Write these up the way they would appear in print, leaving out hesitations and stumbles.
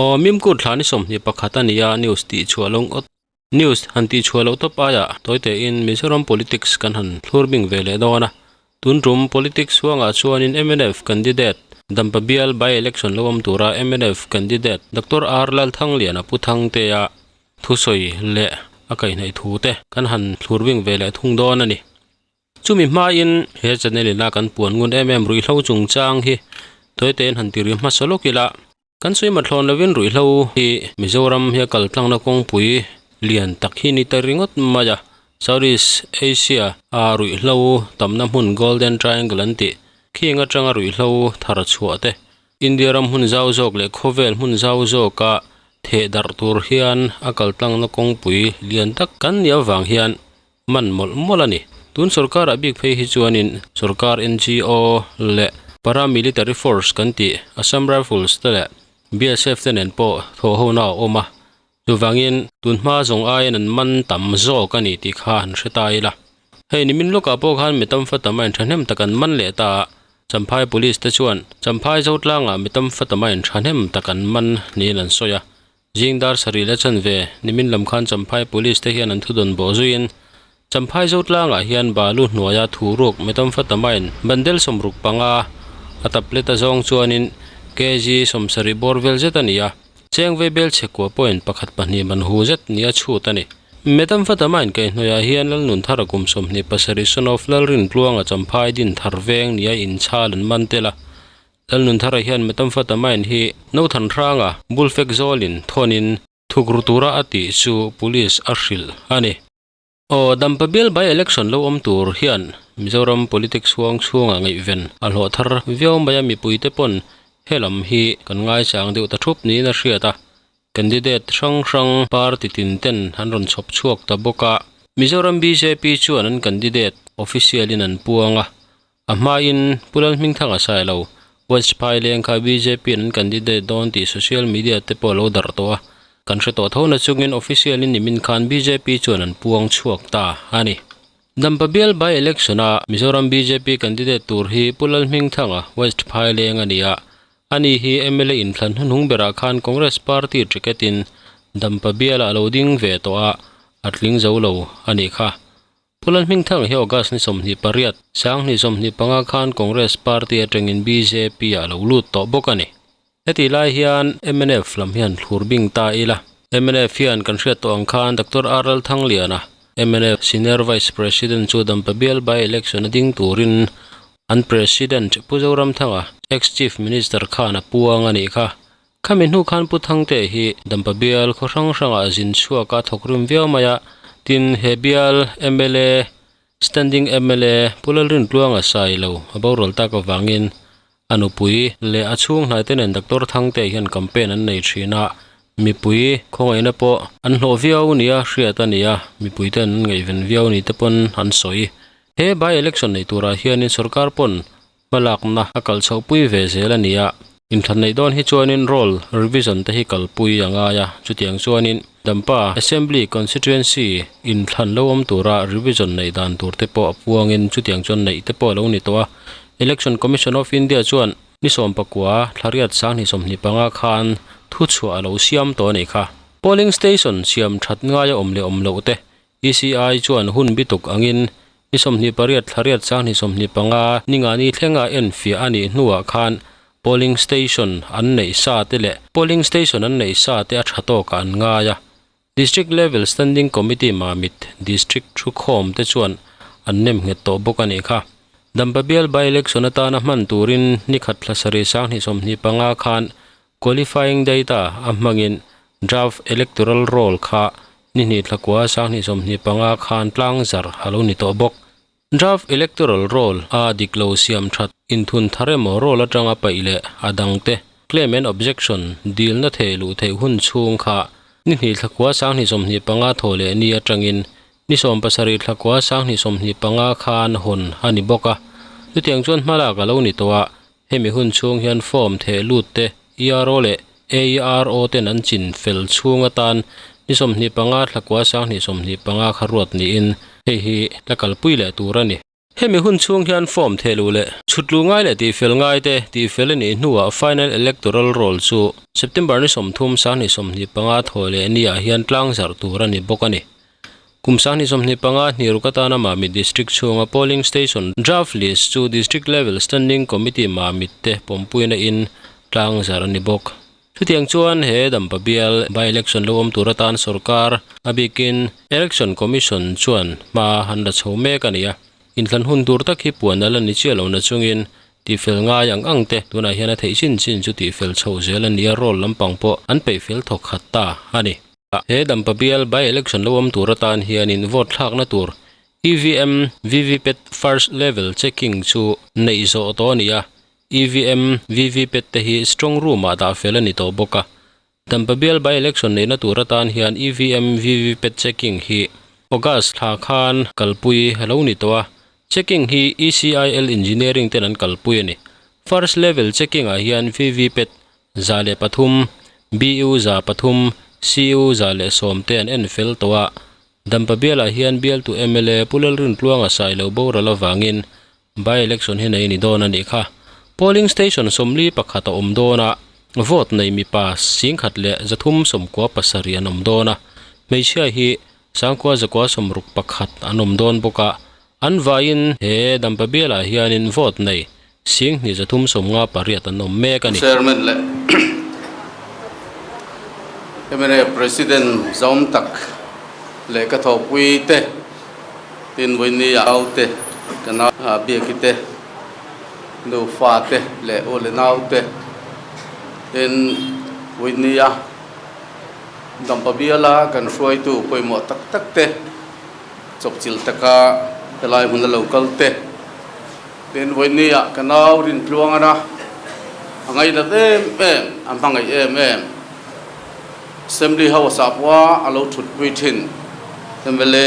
Aw Mimkut thla ni 21 a nia news tih chhuah lo ngawt. News han tih chhuah loh tawp aiah tawitein Mizoram politics kan han thlur bing ve leh dawn a. Tun tum politics huangah chuanin mnf candidate Dampa bial by election lo awm tura mnf candidate Doctor R Lalthangliana Pu Thangtea thusawi leh a kaihhnaih thu te kan han thlur bing ve leh thung dawn a ni. Chumi hmain he channel ina kan puan ngun em em ruihhlo chungchang hi tawitein han ti ri hmasa lawk ila, kan sawi mathlawn lovin ruihhlo hi Mizoram hi a kal tlangna kawngpui lian tak hi ni ta ringawt mai a, Southeast Asia a ruihhlo tamna hmun Golden Triangle an tih khing atanga ruihhlo thar chhuah te India ram hmun zau zawk leh khawvel hmun zau zawka theh darh tur hian a kal tlangna kawngpui lian tak kan nih avang hian man mawlh mawlh a ni. Tun sorkarah bik phei hi chuanin sorkar NGO leh paramilitary force kan tih Assam Rifles te leh BSF te nen pawh thawhhona a awm a, chuvangin tun hma zawng aiin an man tam zawk a ni tih kha han hre ta ila. Hei nimin lawkah pawh khan mi tam fa tam a inthahnem tak an man leh ta a, Champhai Police te chuan Champhai Zotlangah mi tam fa tam a inthahnem tak an man niin an sawi a, Zing dar sarih la chan ve, nimin lam khan Champhai Police te hian an thudawn bawh zuiin Champhai Zotlangah hian balu hnuaia thu ruk methamphetamine bandel 65 a tablet a zawng chuanin kg 70 bawr vel zet a ni a, cheng vei bel chhe kua point pakhat pahnih man hu zet nia chhut a ni. Methamphetamine kaihhnawihah hian Lalnunthara kum 27 son of Lalrintluanga Champhai Dinthar veng nia inchhal an man tel a, Lalnunthara hian methamphetamine hi Nothan hranga bulfek zawlin thawnin thuk ru tura a tih chu police a hrilh a ni. Aw Dampa bial by election lo awm tur hian Mizoram politics huang chhungah ngaihven a hlawh thar viau mai a mipuite pawn helam hi kan ngaichang deuh ta thup niin a hriat a. Candidate hrang hrang party tin ten an rawn chhawp chhuak ta bawk a. Mizoram bjp chuan an candidate official in an puang a, A hmain Pu Lalhmingthanga sai lo, West Phaileng kha bjp in an candidate dawn tih social media te pawh a lo darh tawh a, kan hre tawh tho na chungin official in nimin khan bjp chuan an puang chhuak ta a ni. Dampa bial by election a Mizoram bjp candidate tur hi Pu Lalhmingthanga, West Phaileng a ni a, ani hi mla inthlan hnuhnung berah khan Congress party ticket in Dampa bialah a lo ding ve tawh a, a tling zo lo a nih kha. Pu Lalhmingthang hi August ni 28, 2025 khan Congress Party atangin bjp ah lo lut tawh bawk a ni. Heti lai hian mnf lam hian thlur bing ta ila. Mnf hian kan hriat tawh ang khan Doctor R Lalthangliana, mnf Senior Vice President chu Dampa bial by election a ding turin an President Pu Zoramthanga, ex-Chief Minister khan a puang a nih kha. Khami hnu khan Pu Thangte hi Dampa bial khaw hrang hrangah zin chhuak a thawk rim viau mai a, tin he bial mla, Standing mla, Pu Lalrintluanga sai lo a boral tak avangin a nupui leh a chhung hnaite nen Doctor Thangte hian campaign an nei thin a, mipui khawngaihna pawh an hlawh viau nia hriat a ni a, mipuiten an ngaihven viau ni te pawn an sawi. He by election nei turah hianin sorkar pawn Hmalakna a kal chhohpui ve zel a ni a, inthlan neih dawn hi chuanin roll revision te hi kalpui a ngai a, chutiang chuanin Dampa Assembly Constituency inthlan lo awm tura revision neih dan tur te pawh a puangin chutiang chuan neih te pawh a lo ni tawh a. Election Commission of India chuan ni 19 thlariat 2025 khan thuchhuah a lo siam tawh a nih kha. Polling station siam that ngaia awm leh awm loh te ECI chuan hun bituk angin ni 28 thlariat 2025 ni ngani thlenga enfiah a nih hnuah khan polling station an neih sa te leh polling station an neih sa te a tha tawkah an ngai a. District Level Standing Committee Mamit District thukhawm te chuan an nem nghet tawh bawk a nih kha. Dampa bial by election atana hman turin ni khat thla sarih 2025 khan qualifying data a hmangin draft electoral roll kha Ni hnih thla kua 2025 khan tlang zarh a lo ni tawh bawk. Draft Electoral Roll a dik lo siam that inthun thar emaw roll atanga paih leh a dangte claim and objection dilna thei luh theih hun chhung kha ni hnih thla kua 2025 thaw leh ni atangin ni 17 thla kua 2025 khan hawn a ni bawk a. Chutiang chuan hmalak a lo ni tawh a, hemi hun chhung hian form theh lut te ERO leh AERO ten an chin fel chhung atan ni 25 thla kua 2025 kha ruat niin hei hi la kalpui leh tur a ni. Hemi hun chhung hian form thehluh leh chhutluh ngai leh tihfel ngai te tihfel a nih hnuah Final Electoral Roll chu September ni 30 2025 thawi leh niah hian tlangzarh tur a ni bawk a ni. Kum 2025 hniruk atana Mamit District chhunga Polling Station Draft List chu District Level Standing Committee Mamit te pawmpuina in tlangzarh a ni bawk. Chutiang chuan he Dampa bial by-election lo awm tur atan sorkar a bikin Election Commission chuan hma han la chho mek a ni a, inthlan hun tur tak hi puan a la ni chiah lo na chungin tihfel ngai ang ang te tunah hian a theih chin chin chu tihfel chhoh zel a ni a, roll lampang pawh an peih fel thawk khat ta a ni. He Dampa bial by-election lo awm tur atan hianin vote thlakna tur EVM VVPAT First Level Checking chu neih zawh tawh a ni a, EVM, VVPAT te hi strong room ah dah fel a ni tawh bawk a. Dampa bial by election neihna tur atan hian EVM, VVPAT checking hi August thla khan kalpui a lo ni tawh a. Checking hi ECIL Engineering ten an kalpui a ni. First level checking ah hian VVPAT 103, BU 300, CU 110 te an en fel tawh a. Dampa bialah hian bialtu mla Pu Lalrintluanga Sailo boral avangin By election hi nei ni dawn a nih kha. Polling station 41 a awm dawn a, vote nei mipa 1397 an awm dawn a, hmeichhia hi 9961 an awm dawn bawk a, an vaiin he Dampa bialah hianin vote nei 2358 an awm mek a ni. Chairman leh mla President zawm tak leh ka thawhpui te Tin Vawinia au te, ka nau Biaki te, nufa te leh u leh nau te, tin Vawinia Dampa biala kan hruaitu pawimawh tak tak te, chawpchilh taka helai hmun a lo kal te, tin Vawinia ka nau Rintluangana a ngainat em em, a hmangaih em em. Assembly House ah pawha a lo thutpui thin mla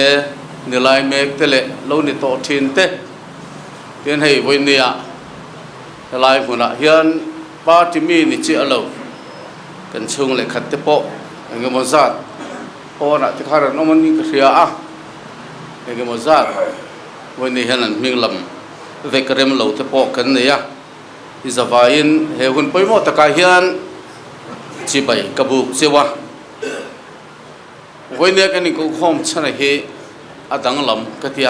ni lai mek te leh lo ni tawh thin te tin hei vawinia helai hmunah hian party mi ni chiah lo kan chhung leh khat te pawh engemaw zat pawnah te khan an awm a ni ka hria a, engemaw zat vawinia hian an hming lam vek rem lo te pawh kan nei a. I zavaiin he hun pawimawh takah hian chibai ka buk cheu a, vawinia kan inkohkhawm chhana hi a danglam ka ti a,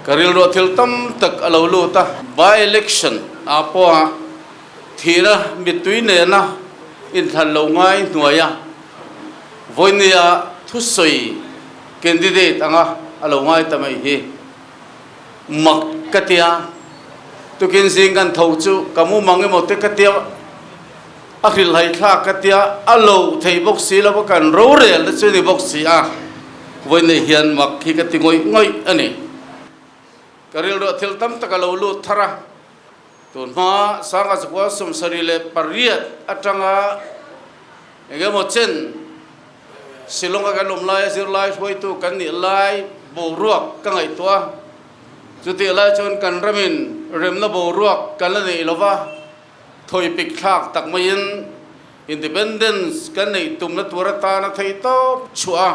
ka rilruah thil tam tak a lo lut a. By election ah pawha thihna mittui nena inthlan lo ngai hnuaia vawinia thusawi candidate anga a lo ngai ta mai hi Mak ka tia, tukin zing kan tho chu ka mu mang emaw te ka tia, a hrilhhai thlak ka tia, a lo thei bawk si lo va kan rorel te chu ni bawk si a, vawiin hian mak hi ka ti ngawih ngawih a ni. Ka rilruah thil tam tak a lo lut thar a, tun hma Sangha Zakua 78 atanga engemaw chen, Shillong-a kan awm laia zirlai hruaitu kan nih lai boruak ka ngaihtuah a, chutih lai chuan kan ramin remna boruak kan la neih lova, thawipik thlak tak maiin Independence kan neih tumna tur atana theih tawp chhuah a,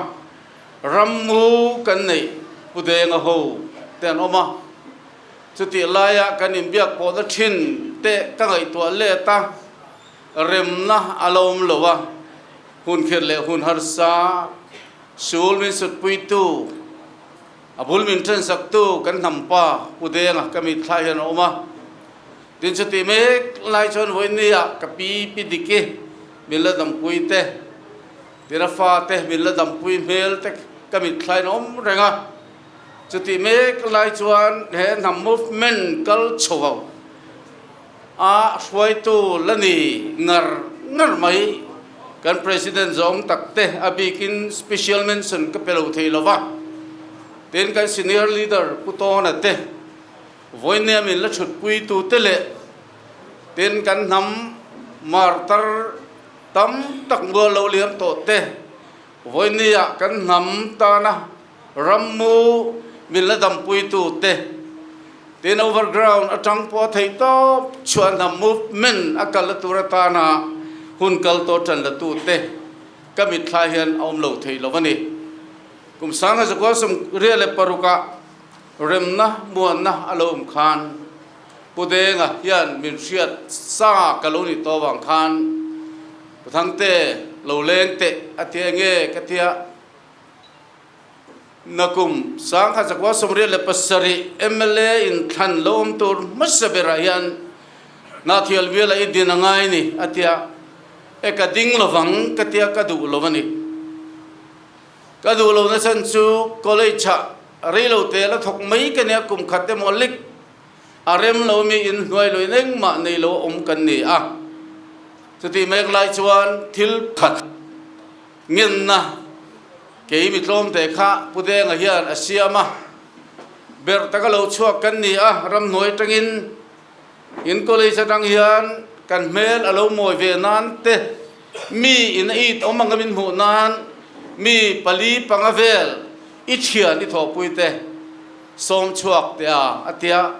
rammu kan neih Pu Denga ho te an awm a, chutih laia kan inbiak pawhna thin te ka ngaihtuah let a, remna a la awm lo a. Hun khirh leh hun harsa, sul min sutpuitu, a bul min ṭhensaktu kan hnam pa Pu Denga ka mitthla hian a awm a. Tin chutih mek lai chuan vawinia ka pi Pi Diki min la dampui te, tina fa te min la dampui hmel te ka mitthla hian a awm reng a. Chutih mek lai chuan he hnam movement kal chho a hruaitu la ni ngar ngar mai. Kan President zawng tak te a bikin special mention ka pe lo thei lo va, tin kan senior leader Pu Tawna te, vawinia min la chhutpuitu te leh tin kan hnam martar tam tak mual lo liam tawh te, vawinia kan hnam tana rammu min la dampuitu te, tin overground atang pawh a theih tawp chhuah hnam movement a kal tur atana hun kal tawh tan la tu te ka mitthla hian a awm lo thei lo a ni. Kum 1966 ah. Remna muanna a lo awm khan Pu Denga hian min hriat sa ka lo nih tawh avang khan Pu Thangte lo leng teh a tia nge ka tia Nakum 1987 mla inthlan lo awm tur hmasa berah hian Hnahthial biala i din a ngai ni a tia, e ka ding lovang ka tia ka duh lo a ni. Ka duh lo na chhan chu college ah reilo te la thawk mai ka nia kum khat emaw lik a rem lo mi in hnuai lo in engmah nei lo awm kan ni a. Chutih mek lai chuan thil khat Ngenna kei mi tlawmte kha Pu Denga hian a siam a, berh taka lo chhuak kan ni a, ramhnuai atangin in college atang hian kan hmel a lo mawi ve nan te, mi in a it awm anga min hmuh nan mi pali panga vel i thian i thawhpui te sawm chhuak teh a, a tia.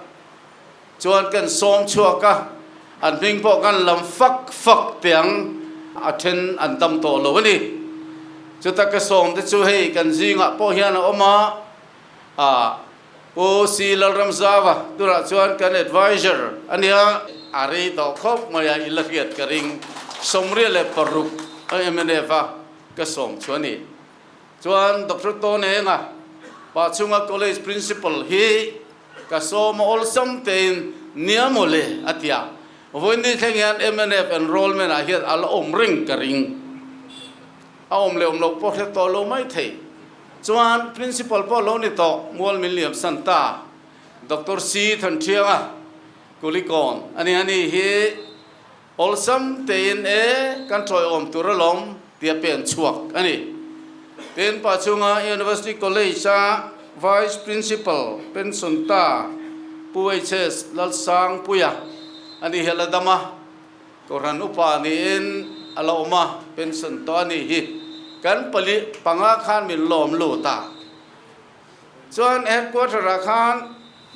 Chuan kan sawm chhuak a, an hming pawh kan lam fak fak teh ang, a then an dam tawh lo a ni. Chuta ka sawm te chu hei kan zingah pawh hian a awm a, ah Pu Si Lalramzava turah chuan kan advisor a nia. A rei tawh khawp mai a, i la hriat ka ring, 96 mnf a ka sawm chu a ni. Chuan Doctor Tawnenga, Pachhunga College Principal hi ka sawm a awlsam tein nia maw le a ti a. Vawiin thleng hian mnf enrollment ah hian a la awm reng ka ring. A awm leh awm loh pawh hre tawh lo mai thei. Chuan Principal pawh lo ni tawh Mual min liam san ta Doctor C Thanthianga Kulikawn a ni. Ani hi Awlsam tein e kan tawiawm tur alawm tia pen chhuak a ni. Tin, Pachhunga University College-a Vice Principal pension ta Pu HS Lalsangpuia a ni hi a la dam a, Kohhran upa niin a la awm a, pension tawh a ni hi. Kan pali panga khan min lawm lut a. Chuan headquarter-ah khan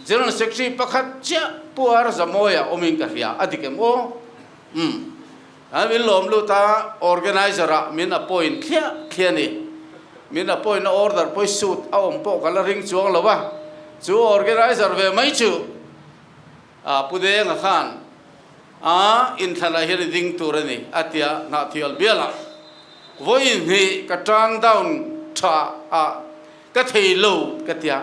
General Secretary pakhat chiah Pu R Zamawia awmin ka hria, a dik em aw? Umm. A min lawm lut a, organizer-ah min appoint thliah thliah a ni. Min appoint a order pawh suit a awm pawh ka la ring chuang lo a, chu organizer ve mai chu a Pu Denga khan a inthlanah hian i ding tur a ni a ti a, Hnahthial bialah vawiin hnih ka turn down tha a Ka thei lo ka ti a,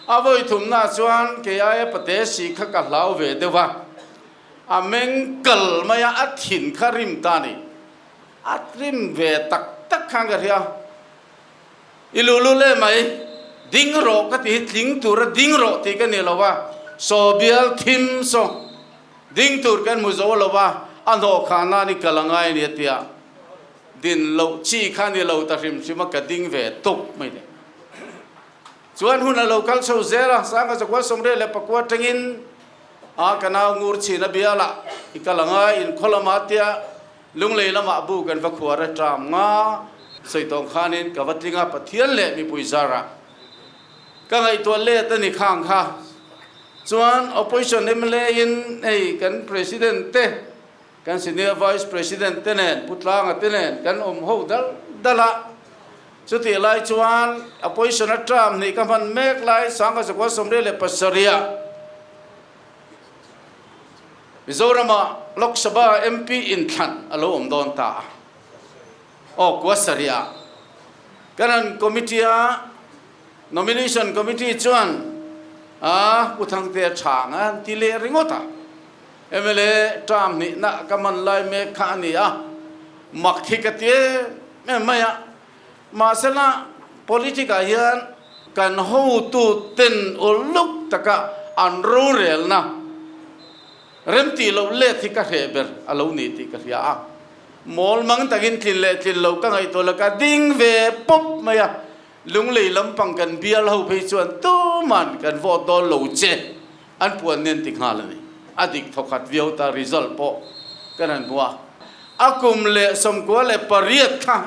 a vawi thumnaah chuan kei aia pate si kha ka hlau ve deuh a, a meng kal mai a, a thin kha rim ta a ni. A rim ve tak tak khan ka hria, I luh lul em mai, ding rawh ka ti hi tling tura ding rawh tih ka ni lo a, saw bial thim saw ding tur kan hmu zo lo a, a hnawh khah nan i kal a ngai a ni a ti a. Din loh chi kha ni lo ta hrim hrim a ka ding ve tawp mai le. Chuan hun a lo kal chho zel a, Sangha zakua sawmriat leh pakua tangin a ka nau ngur chhin a bial a, i kal anga in khaw lamah tia Lunglei lamah bu kan va khuar a ṭam nga sawi tawng khanin ka va tling a Pathian leh mipui zara ka ngaihtuah let a ni khang kha. Chuan opposition mla in hei kan president te Kan Senior Vice President te nen, Pu Tlanga te nen kan awm ho dal dal a. Chutih lai chuan a position a term hnih ka hman mek lai 1977 ah Mizorama Lok Sabha MP inthlan a lo awm dawn ta a. Aw kua sarih ah kan han committee a Nomination Committee chuan a Pu Thangtea chhang a han ti leh ringawt a. Mla term hnihna ka man lai mek kha a ni a, mak hi ka ti em em mai a. Mahsela politic ah hian kan hotu ten uluk taka an rorelna remtih loh let hi ka hreh ber a lo ni tih ka hria a. Mawl mang takin tlin leh tlin lo ka ngaihtuah lo ka ding ve pawp mai a, Lunglei lampang kan bial ho phei chuan tuman kan vote dawn lo che. An puan nen ti nghal a ni. A dik thawkhat viau ta result pawh kan han hmu a. A kum leh 98 kha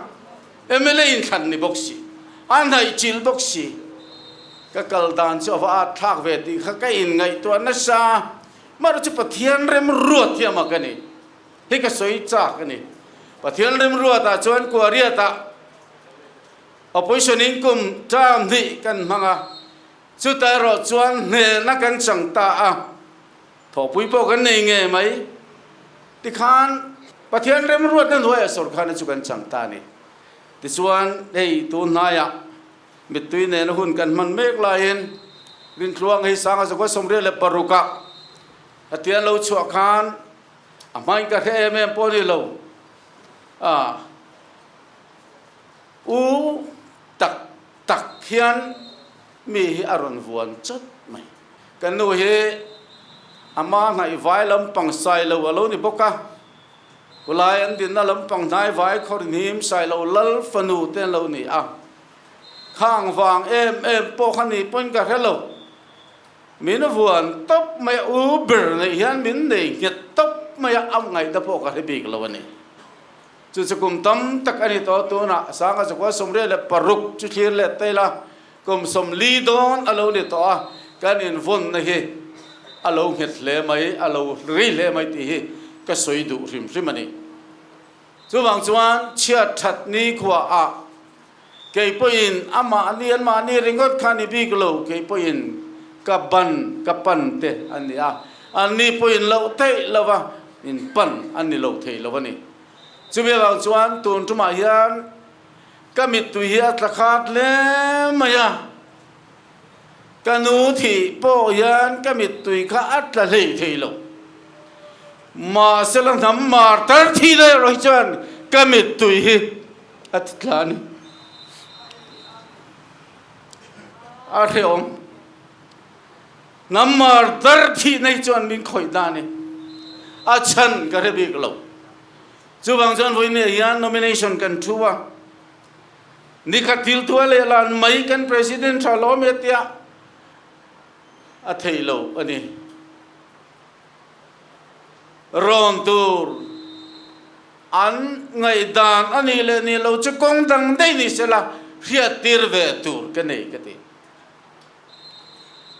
mla in thlan ni bawk si, a hnaih chilh bawk si. Ka kal dan chu a va at thlak ve tih kha ka inngaihtuah nasa. Mahse chu Pathian remruat hi a mak a ni. Hi ka sawi chak a ni. Pathian remruatah chuan Kuariatah opposition in kum term hnih kan hmang a. Chutah erawh chuan hnehna kan chang ta a, thawhpui pawh kan nei ngei mai. Tikhan Pathian remruatna hnuaiah sawrkharna chu kan chang ta a ni. Tichuan hei tun hnaiah mittui nena hun kan hman mek laiin Rintluang hei Sanga zakua 86 ah Pathian lo chhuah khan a hmain ka hre em em pawh a ni lo. A u tak tak hian mi hi a rawn vuan chawt mai. Ka nu hi a ma hnaih vai lampang Sailo a lo ni bawk a, khulai an dinna lampang hnai vai khawr hnim Sailo lal fanu te an lo ni a. Khang vang em em pawh kha ni pawhin ka hre lo. Min vuan tawp mai a, u ber neih hian min nei nghet tawp mai a, a ngaihna pawh ka hre bik lo a ni. Chu chu kum tam tak a ni tawh tunah Sanga zakua 86 chu thlir let ta ila kum 40 dawn a lo ni tawh a, kan invawnna hi a lo nghet hle mai, a lo rei hle mai tih hi ka sawi duh hrim hrim a ni. Chuvang chuan chhiat that ni khuaah kei pawhin amahni anmahni ringawt kha ni bik lo, kei pawhin ka ban ka pan te a ni a, anni pawhin loh theih lova in pan a ni lo thei lo a ni. Chumi avang chuan tun tumah hian ka mittui hi a tla khat hle mai a, ka nu thih pawh hian ka mittui kha a tla hlei thei lo. Mahsela hnam mar tar thih daih erawh hi chuan ka mittui hi a ti tla a ni. A hrehawm. Hnam mar dar thih nei chuan min khawih dan i a chhan ka hre bik lo. Chuvang chuan vawiin hian nomination kan thu a, nikhat thil thua leh lan mai kan President tha lawm e tia a thei lo a ni. Rawn tur an ngaihdan a nih leh nih lo chu kawng dang daih ni sela hriattir ve tur ka nei ka ti.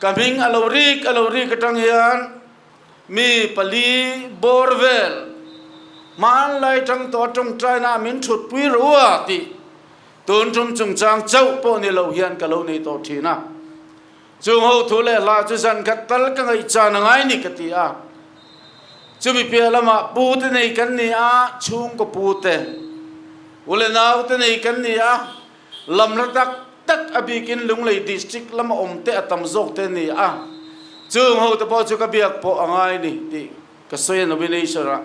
Ka hming a lo rik a lo rik atang hian mi pali bawr vel hmanlai tang tawh tawngtaina min thutpui ru a tih tun tum chungchang chauh pawh ni lo hian ka lo nei tawh thin a. Chung ho thu leh hla chu zan khat tal ka ngaihchan a ngai ni ka ti a. Chumi piah lamah pu te nei kan ni a, chhungkaw pu te, u leh nau te nei kan ni a, Lam hla tak tak a bikin Lunglei District lama awm te a tam zawk te a ni a, chung ho te pawh chu ka biak pawh a ngai ni tih ka sawi a nomination ah.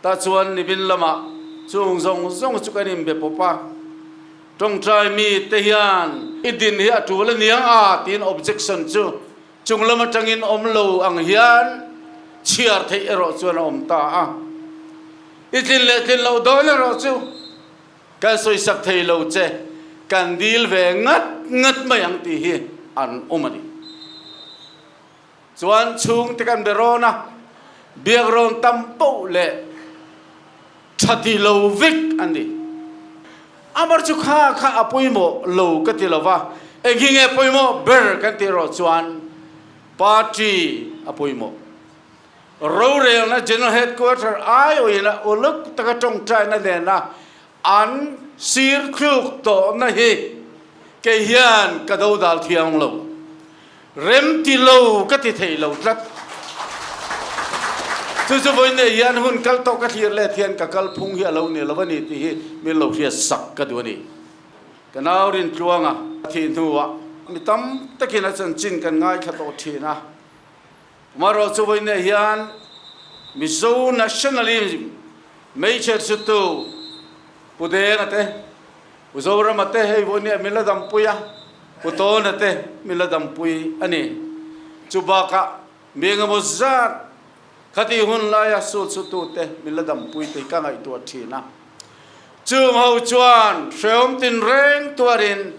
Tah chuan nimin lamah chung zawng zawng chu kan inbe pawp a, tawngtai mi te hian i din hi a tul a niang a tiin objection chu chung lam atangin awm lo ang hian chhiar theih erawh chuan a awm ta a, i tlin leh tlin loh dawn erawh chu. Kan sawisak thei lo che, kan dil ve ngat ngat mai ang tih hi an awm a ni. Chuan chhungte kan be rawn a, biak rawn tam poh leh tha ti lo vek an ni. Amar chu kha kha a pawimawh lo ka ti lo va, eng hi nge pawimawh ber kan tih erawh chuan party a pawimawh. Rorelna General Headquarter aiawhin a uluk taka tawngtaina nena an sir thluk tawhna hi kei hian ka dodal thiang lo. Rem ti lo ka ti thei lo tlat. Chu chu vawiin nei hian hun kal tawh ka thlir let hian ka kalphung hi a lo ni lo a ni tih hi min lo hriat sak ka duh a ni. Ka nau Rintluanga thih hnuah mi tam takin a chanchin kan ngaithla tawh thin a. Amaherawhchu chu vawiinah hian Mizo Nationalism Major chu tu Pu Denga te, Pu Zorama te hei vawiinah min la dampui a, Pu Tawna te min la dampui a ni. Chu bakah mi engemaw zat khati hun laia sul chu tu te min la dampui te hi ka ngaihtuah thin a. Chung ho chuan hrehawm tinreng tuarin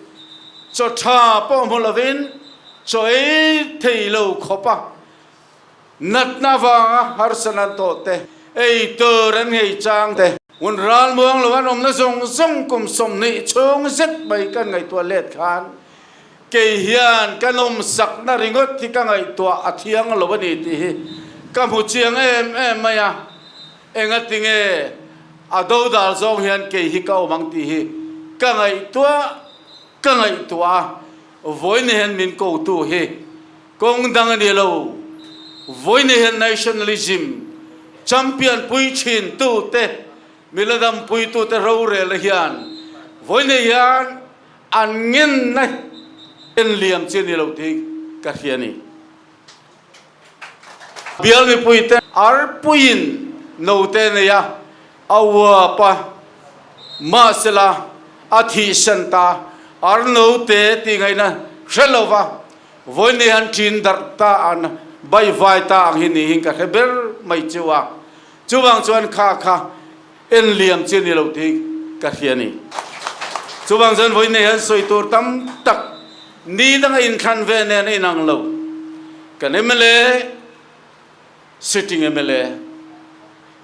chaw tha pawh hmu lovin chaw ei thei lo khawp a, natna avanga harsatna an tawh te, ei tur an ngei chang te, hun ral muang lo an awmna zawng zawng kum 20 chhung zet mai kan ngaihtuah let khan kei hian ka nawmsakna ringawt hi ka ngaihtuah a thiang lo a ni tih hi ka hmu chiang em em mai a. Engatinge a dodal zawng hian kei hi ka awm ang tih hi ka ngaihtuah ka ngaihtuah a. Vawiin hian min kotu hi kawng dang a ni lo. Vawiin hian nationalism champion pui thin tute, mila dam pui tute rorel hian vawiin hian an ngenna en liam chi a ni lo tih ka hria a ni. Bial mipuite arpuiin note nei a, a uap a, mahsela a thihsan ta, ar note tih ngaihna hre lo va, vawiin han ṭin darh ta an baihvai ta ang hi niin ka hre ber mai chu a. Chuvang chuan kha kha en liam chi a ni lo tih ka hria a ni. Chuvang chuan vawiin hian sawi tur tam tak ni danga inthlan ve nen a inang lo. Kan mla, sitting mla,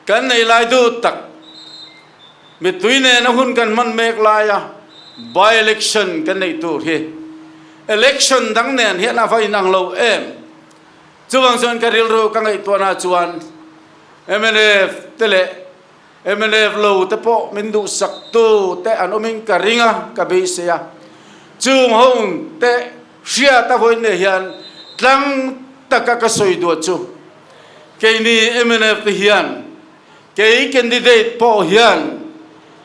kan nei lai duh tak, mittui nena hun kan hman mek laia by-election kan neih tur hi election dang nen hian a va inang lo em? Chuvang chuan ka rilru ka ngaihtuahna chuan mnf te leh mnf lo te pawh min duhsak tu te an awmin ka ring a, ka beisei a. Chung ho te hriat a vawiin nei hian tlang taka ka sawi duah chu keini mnf te hian kei candidate pawh hian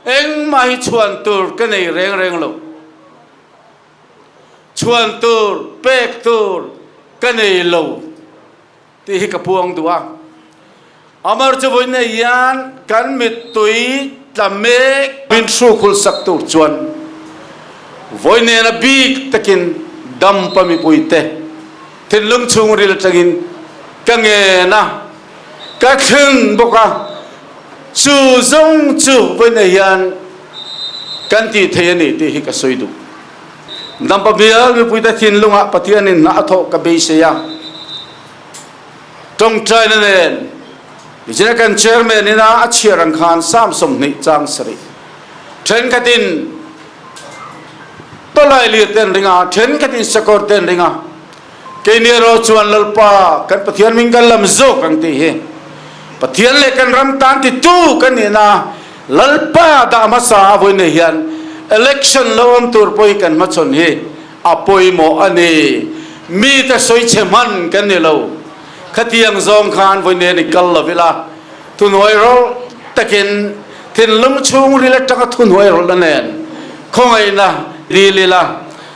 engmah hi chhuan tur ka nei reng reng lo. Chhuan tur, pek tur ka nei lo tih hi ka puang duh a. Amar chu vawiin nei hian kan mittui tla mek. Min hrukhul sak tur chuan vawiin nena bik takin dampa mipuite thinlung chhungril atangin ka ngen a, ka thleng bawk a. Chu zawng chu vawiin nei hian kan tih thei a ni tih hi ka sawi duh. Dampa bial mipuite thinlungah Pathianin hna a thawh ka beisei a, tawngtaina nen nichina kan chairman ina a chhiar ang khan Psalm 20 chang sarih thenkhatin tawlai lir te an ring a, thenkhatin sakawr te an ring a, keini erawh chuan Lalpa kan Pathian hming kan lam zawk ang tih hi Pathian leh kan ram tan titu kan nihna Lalpa dah hmasa a vawiin nei hian election lo awm tur pawh hi kan hmachhawn hi a pawimawh a ni. Mite sawi chhe hman kan ni lo. Khatiang zawng khan vawiin nei a ni kal lo ila, thuhnuai rawlh takin thinlung chhungril atanga thuhnuai rawlhna nen khawngaihna dil ila,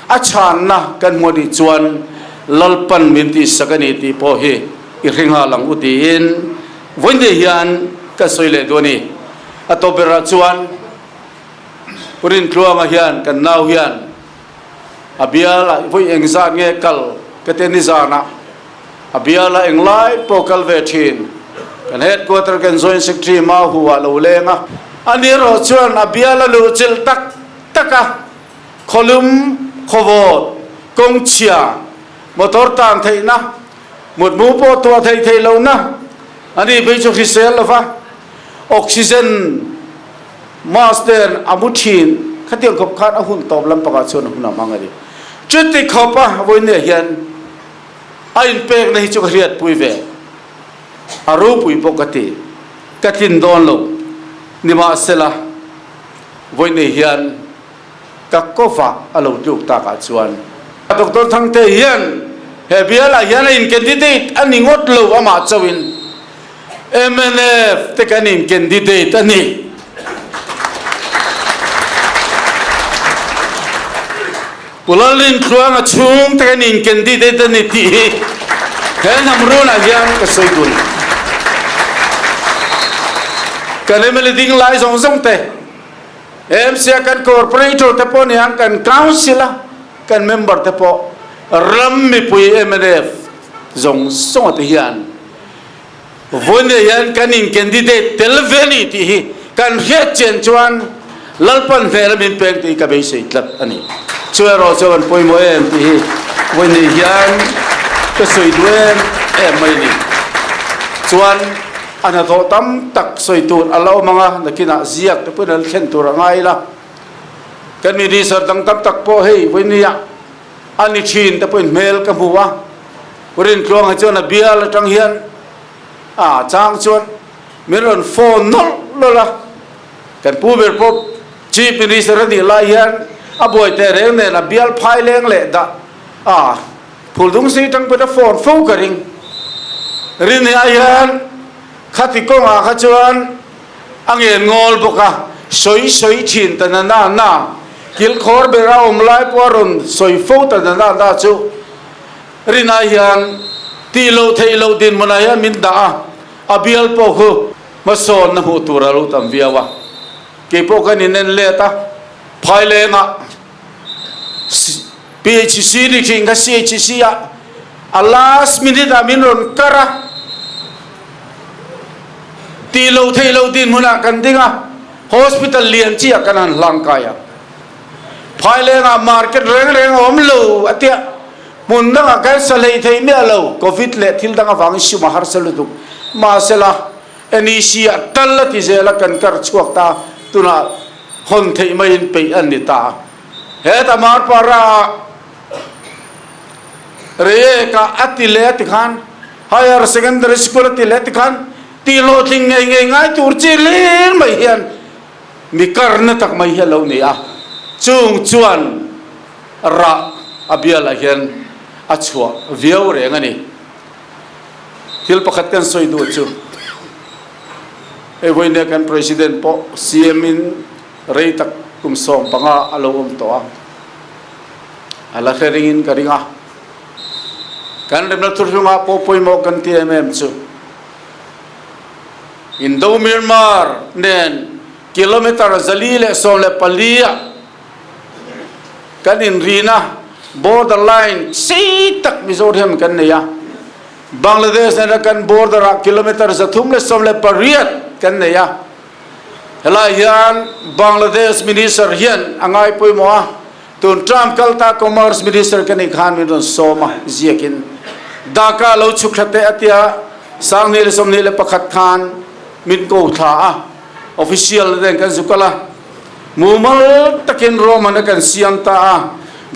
a chhanna kan hmuh anih chuan Lalpan min tihsak a ni tih pawh hi i hre nghal ang u tiin Vawiin te hian ka sawi leh duh a ni. A tawp berah chuan Pu Rintluanga hian kan nau hian a bialah vawi engzat nge kal ka ti a nizanah a bialah englai pawh kal ve thin. Kan headquarter kan joint secretary Mahu ah lo leng a. Ani erawh chuan a bial a luh chilh tak tak a, khawlum, khawvawt, kawngchhia, motor tan theihna, Mutmu pawh tuah theih theih lohna a nih phei chu hrisel lova oxygen mask ten a mu thin khatiang khawp khan a hun tawp lampangah chuan a hun a hmang a ni. Chuti khawpa vawinia hian a inpekna hi chu ka hriatpui ve, a ropui pawh ka ti, ka tlin dawn lo. Nimahsela vawinia hian ka kawva a lo tluk takah chuan Doctor Thangte hian he bialah hian a in candidate a ni ngawt lo amah chauhin mnf te kan in candidate a ni. Pu Lalrintluanga chhung te kan in candidate a ni tih hi he hnam runah hian ka sawi dun. Kan mla ding lai zawng zawng te MC a kan corporator te pawh nia kan council a kan member te pawh ram mipui mnf zawng zawng te hian vawiin hian kan in candidate tel ve a ni tih hi kan hriat chian chuan Lalpan hmel a min peng tih hi ka beisei tlat a ni. Chu erawh chu an pawimawh em tih hi vawiin hian ka sawi duh em em mai a ni. Chuan A hnathawh tam tak sawi tur a la awm ang a, nakinah ziak te pawhin an thlen tur a ngai ila. Kan minister dang tam tak pawh hei vawinia a ni thin te pawhin hmel ka hmu a, Rintluanga chuan a bial atang hian a chang chuan min rawn phone nawlh nawlh a, kan pu ber pawh Chief Minister a nih lai hian a buai teh reng nen a bial phai leng leh dah. A Phuldung si tang pawhin a phone fo ka ring. Rinni ah hian khati kawngah kha chuan a ngen ngawl bawk a, sawi sawi thin ta na na na, kilkhawr ber a awm lai pawh a rawn sawi fo ta na na na chu Rinai hian tih loh theih loh dinhmunah hian min dah a, a bial pawh khu hmasawnna hmuh tur a lo tam viau a, kei pawh kan inen let a, Phailengah PHC ni thin kha CHC ah a last minute ah min rawn kar a, tih loh theih loh dinhmunah kan ding a, hospital lian chi ah kan han hlang kai a, Phailengah market reng reng a awm lo a tia, hmun dangah kan sa hlei thei miah lo, covid leh thil dang avangin sum a harsa lutuk, mahsela NEC ah tal a ti zel a kan kar chhuak ta, tunah hawn theih maiin peih an ni ta. Heta Marpara ah Reiek ah a ti leh a ti khan, Higher Secondary School a ti leh a ti khan, tih hlawhtling ngei ngei ngai tur chi hlir mai hian mi karna tak mai hi a lo ni a, chung chuan rah a bialah hian a chhuah viau reng a ni. Thil pakhat kan sawi duh chu hei vawinia kan President pawh CM in rei tak kum 15 a lo awm tawh a, a la hre ringin ka ring a. Kan remna thurhlungah pawh pawimawh kan ti em em chu Indo-Myanmar nen kilometer 414 ah kan inrina border line sei tak Mizoram kan nei a, Bangladesh nena kan border ah kilometer 318 kan nei a. Helai hian Bangladesh Minister hian a ngai pawimawh a, tun term kalta Commerce Minister ka nih khan min rawn sawm a, ziakin Dhaka lo chhuk thla teh a tia 2021 khan min ko thla a, official na ten kan zu kal a. Mumal takin Roman a kan siam ta a,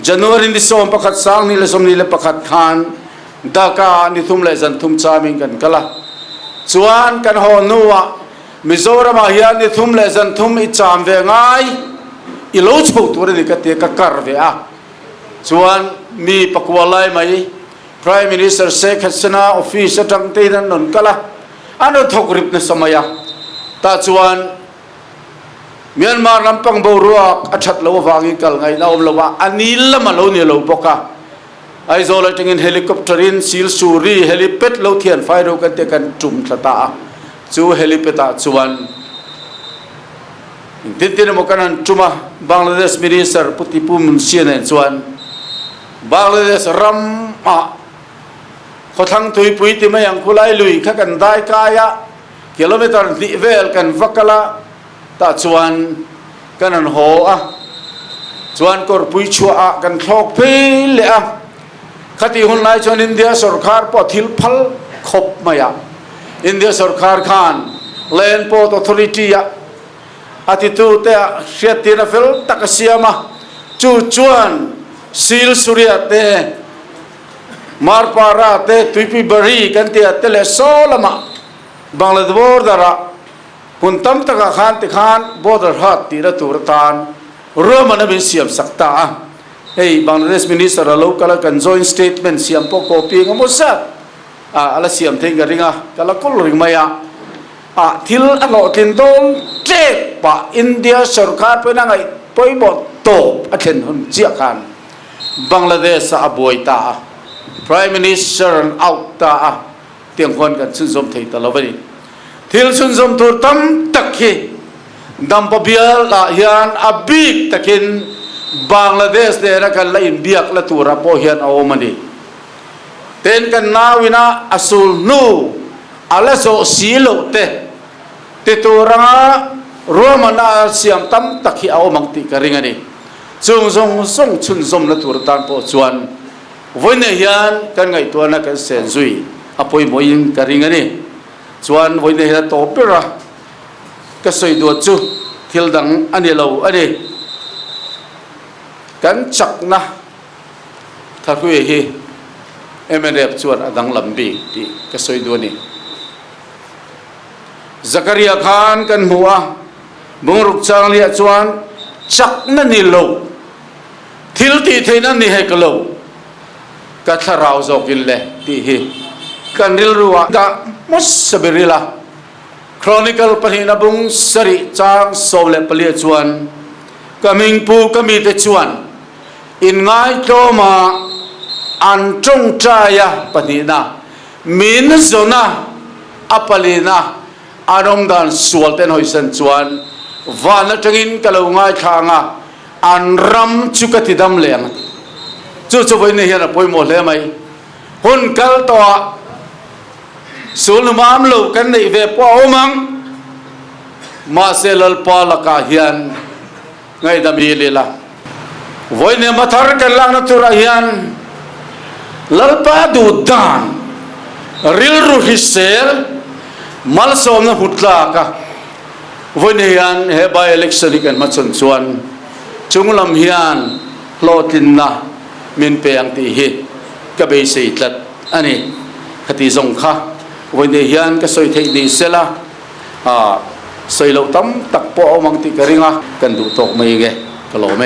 January ni 11 2021 khan Dhaka ah ni thum leh zan thum chamin kan kal a. Chuan kan haw hnuah Mizoram ah hian ni thum leh zan thum i cham ve ngai i lo chho tur a ni ka tia ka kar ve a. Chuan mi pakua lai mai Prime Minister Sheikh Hasina office atang te in an rawn kal a, an rawn thawk rip nasa mai a. Tah chuan Myanmar lampang boruak a that loh avangin kal ngaihna a awm lo a, a nil lam a lo ni lo bawk a. Aizawl atangin helicopter in Silsuri helipad lo thian fai ro kan tia kan tum thla ta a, chu helipad ah chuan engtin tin emaw kan han tum a, Bangladesh Minister Pu Tipu Munshi nen chuan Bangladesh ram ah khawthlang tuipui ti mai ang khulai lui kha kan dai kai a, Kilometer hnih vel kan va kal a, tah chuan kan rawn haw a, chuan kawrpui chhuah ah kan thlawk phei leh a, khatih hun lai chuan India sawrkhar pawh thil phal khawp mai a, India sawrkhar khan Land Port Authority ah a titu te ah hriattirna fel tak a siam a, chu chuan Silsuria te, Marpara te, Tuipibari kan tih ah te leh saw lamah Bangladesh border ah hmun tam takah khan tikhan border hat tihna tur atan ruahmanna min siam sak ta a. Hei Bangladesh Minister a lo kal a, kan joint statement siam pawh copy eng emaw zat a la siam theiin ka ring a, ka la kawl ring mai a. Ah thil a hlawhtlin dawn tlep pah India sorkar pawhin a ngaih pawimawh tawp a thlen hun chiah khan Bangladesh ah a buai ta a, Prime Minister an out ta a, tiang khuan kan chhunzawm thei ta lo a ni. Thil chhunzawm tur tam tak hi Dampa bial ah hian a bik takin Bangladesh nena kan la inbiak la turah pawh hian a awm a ni. Ten kan nauina a sul hnu a la zawh si loh te ti tur anga ruahmanna a siam tam tak hi a awm ang tih ka ring a ni. Chung zawng zawng chhunzawmna tur atan pawh chuan vawiinah hian kan ngaihtuahna kan sen zui a pawimawhin ka ring a ni. Chuan vawiinah hian a tawp ber a, ka sawi duat chu thil dang a ni lo a ni. Kan chakna thahrui hi mnf chuan a danglam bik tih ka sawi duh a ni. Zakaria khan kan hmu a. Bungruk changliah chuan chakna ni lo, thil tih theihna ni hek lo. Ka thlarau zawkin le tih hi kan rilru ah dah hmasa ber ila. Chronicle pahnihna bung sarih chang 14 ah chuan ka hmingpu ka mite chuan inngaihtlawm a an tawngtai a pahnihna min zawn a a palina an awmdan sual ten hawisan chuan van atangin ka lo ngaithla ang a an ram chu ka ti dam leh ang a ti. Chu chu vawiin hian a pawimawh hle mai. Hun kal tawhah sulhmam lo kan neih ve pawh a awm ang. Mahse Lalpa lakah hian ngaihdam i leh la. Vawiin hma thar kan lakna turah hian Lalpa duh dan rilru hrisel malsawmna hmu tlak a vawiin hian he by election hi kan hmachhawn chuan chunglam hian hlawhtlinna min pe ang tih hi ka beisei tlat a ni. Khati zawng kha vawiin hian ka sawi theih ni sela sawi loh tam tak pawh a awm ang tih ka ring a, kan duh tawk mai nge ka lawm e.